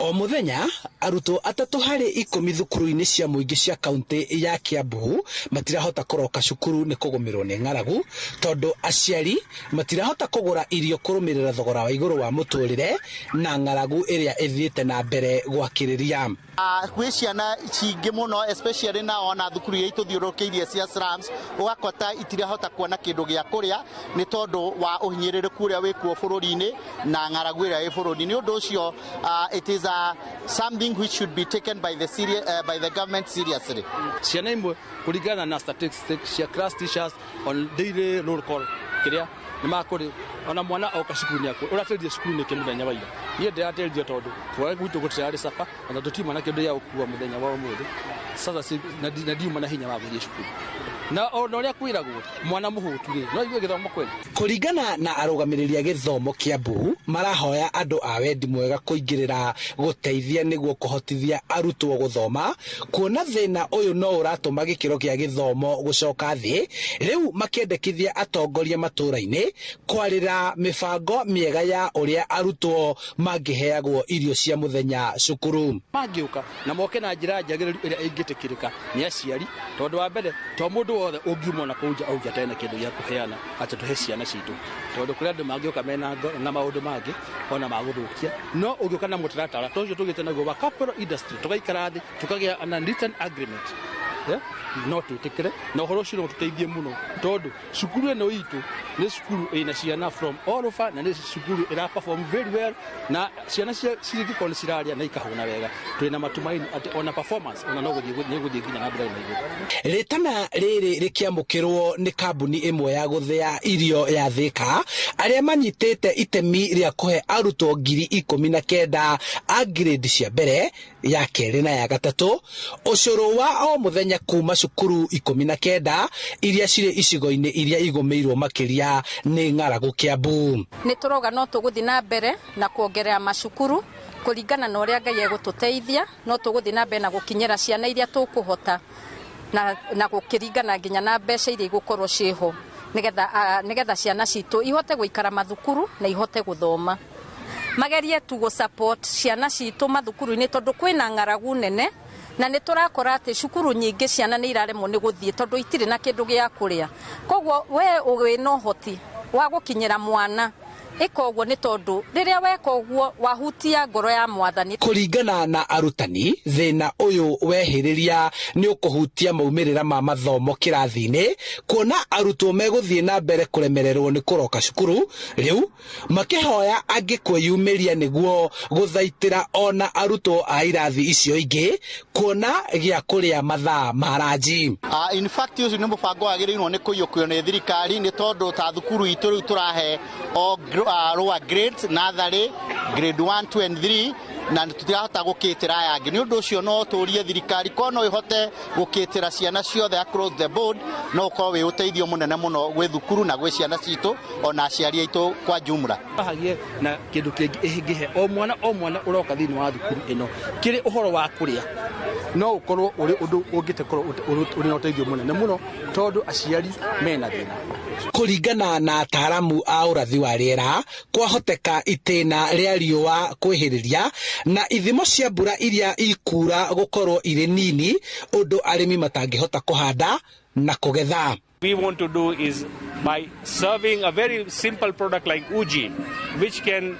O muthenya arutwo 3 harĩ 10 thukuru-inĩ cia mũingĩ cia kaunti ya Kiambu matirahota kũroka cukuru nĩ kũgũmĩrwo nĩ ng'aragu, tondũ aciari matirahota kũgũra irio kũrũmĩrĩra thogora wa igũrũ wa mũtũrĩre na ng'aragu ĩrĩa ĩthiĩte na mbere gwakĩrĩria. Gwĩ ciana cingĩ mũno, especially na ona thukuru iria itũthiũrũrũkĩirie cia slums, ũgakora itirahota kuona kĩndũ gĩa kũrĩa nĩ tondũ wa ũhinyĩrĩrĩku ũrĩa wĩkuo bũrũri-inĩ na ng'aragu ĩrĩa ĩ bũrũri. Nĩ ũndũ ũcio it is a something which should be taken by the government seriously. Ciana imwe, kũringana na statistics cia class teachers on daily roll call, kĩrĩa nĩ makũrĩ ona mwana oka cukuru nĩ akũrĩ ũrateithia cukuru nĩkĩ mũthenya wa ira. Niĩ ndĩrateithia tondũ kwaga gwitũ gũtirarĩ capa, ona tũtiuma na kĩndũ gĩa gũkua mũthenya wa ũmũthĩ. Sasa na ndiuma na hinya wa gũthiĩ cukuru, na ona ũrĩa kwĩragwo mwana mũhũtu rĩ, no igue gĩthomo kweli? Kũringana na arũgamĩrĩri a gĩthomo Kiambu, marahoya andũ a wendi mwega kũingĩrĩra gũteithia nĩguo kũhotithia arutwo gũthoma, kuona thĩna ũyũ no ũratũma gĩkĩro kĩa gĩthomo gũcoka thĩ. Rĩu makĩendekithia atongoria matũũra-inĩ kwarĩra mĩbango mĩega ya ũrĩa arutwo mangĩheagwo irio cia mũthenya cukuru. Mangĩũka na moke na njĩra njagĩrĩru ĩrĩa ĩngĩtĩkĩrĩka nĩ aciari, tondũ wa mbere to mũndũ wothe ũngiuma ona kũu nja auge atarĩ na kĩndũ gĩa kũheana atĩ tũhe ciana citũ, tondũ kũrĩ andũ mangĩũka mena na maũndũ mangĩ ona ma gũthũkia. No ũngĩũka na mũtaratara to ũcio tũgĩte naguo wa capital industry, tũgaikara thĩ, tũkagĩa na written agreement, yeah? No twĩtĩkĩre na ũhoro ũcio no ũtũteithie mũno, tondũ cukuru ĩno itũ nĩ cukuru ĩna ciana from all over, na nĩ cukuru ĩra perform very well, na ciana cingĩkorwo nĩ cirarĩa na ikahũna wega, twĩna matumaini atĩ ona performance ona no gũthiĩ nĩ gũthiĩ nginya na mbere na igũrũ. Rĩtana rĩrĩ rĩkĩamũkĩrwo nĩ kambuni ĩmwe ya gũthĩa irio ya Thika, arĩa manyitĩte itemi rĩa kũhe arutwo 19,000 a grade cia mbere, ya kerĩ na ya gatatũ ũcũrũ wa o mũthenya kuma cukuru 19 iria cirĩ icigo-inĩ iria igũmĩirwo makĩria nĩ ng'aragu Kiambu. Nĩ tũrauga no tũgũthiĩ na mbere na kuongerera macukuru kũringana na ũrĩa Ngai egũtũteithia. No tũgũthiĩ na mbere na gũkinyĩra ciana iria tũkũhota na gũkĩringana nginya na mbeca iria igũkorwo ciĩho, nĩgetha ciana citũ ihote gũikara mathukuru na ihote gũthoma. Magerie tu gũ support ciana citũ mathukuru-inĩ, tondũ kwĩna ng'aragu nene na nĩ tũrakora atĩ cukuru nyingĩ ciana nĩ iraremwo nĩ gũthiĩ tondũ itirĩ na kĩndũ gĩa kũrĩa. Koguo we wĩna ũhoti wa gũkinyĩra mwana, ĩka ũguo, nĩ tondũ rĩrĩa weka ũguo wahutia ngoro ya Mwathani. Kũringana na arutani, thĩna ũyũ wehĩrĩria nĩ ũkũhutia maumĩrĩra ma mathomo kĩrathi-inĩ, kuona arutwo megũthiĩ na mbere kũremererwo nĩ kũroka cukuru. Rĩu makĩhoya angĩ kwĩyumĩria nĩguo gũthaitĩra ona arutwo a irathi icio ingĩ kuona gĩa kũrĩa mathaa ma ranji. In fact, ũcio nĩ mũbango wagĩrĩirwo nĩ kũiyũkio nĩ thirikari, nĩ tondũ ta thukuru itũ rĩu tũrahe o lower grades, nursery, grade 1, 2 and 3, na tũtirahota gũkĩtĩra aya angĩ. Nĩ ũndũ ũcio no tũrie thirikari ko no ĩhote gũkĩtĩra ciana ciothe across the board, no ũkorwo wĩ ũteithio mũnene mũno gwĩ thukuru na gwĩ ciana citũ ona aciari aitũ kwa jumla. Hagie na kĩndũ kĩngĩ ĩngĩhe o mwana, o mwana ũroka thĩinĩ wa thukuru ĩno kĩrĩ ũhoro wa kũrĩa, no ũkorwo ũrĩ ũndũ ũngĩkorwo ũrĩ na ũteithio mũnene mũno, tondũ aciari mena thĩna. Kũringana na ataaramu a ũrathi wa rĩera, kwahoteka itĩna rĩa riũa kwĩhĩrĩria na ithimo cia mbura iria ikura gũkorwo irĩ nini, ũndũ arĩmi matangĩhota kũhanda na kũgetha. We want to do is by serving a very simple product like uji, which can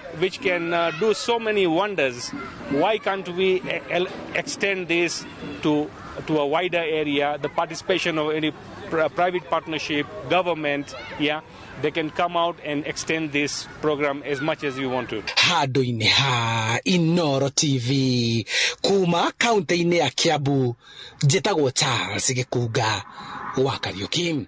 do so many wonders. Why can't we extend this to a wider area? The participation of any private partnership, government, yeah, they can come out and extend this program as much as we want to. Handũ-inĩ ha Inoro TV kuma kaunti-inĩ ya Kiambu, njĩtagwo Charles Gĩkunga wa Kariũki.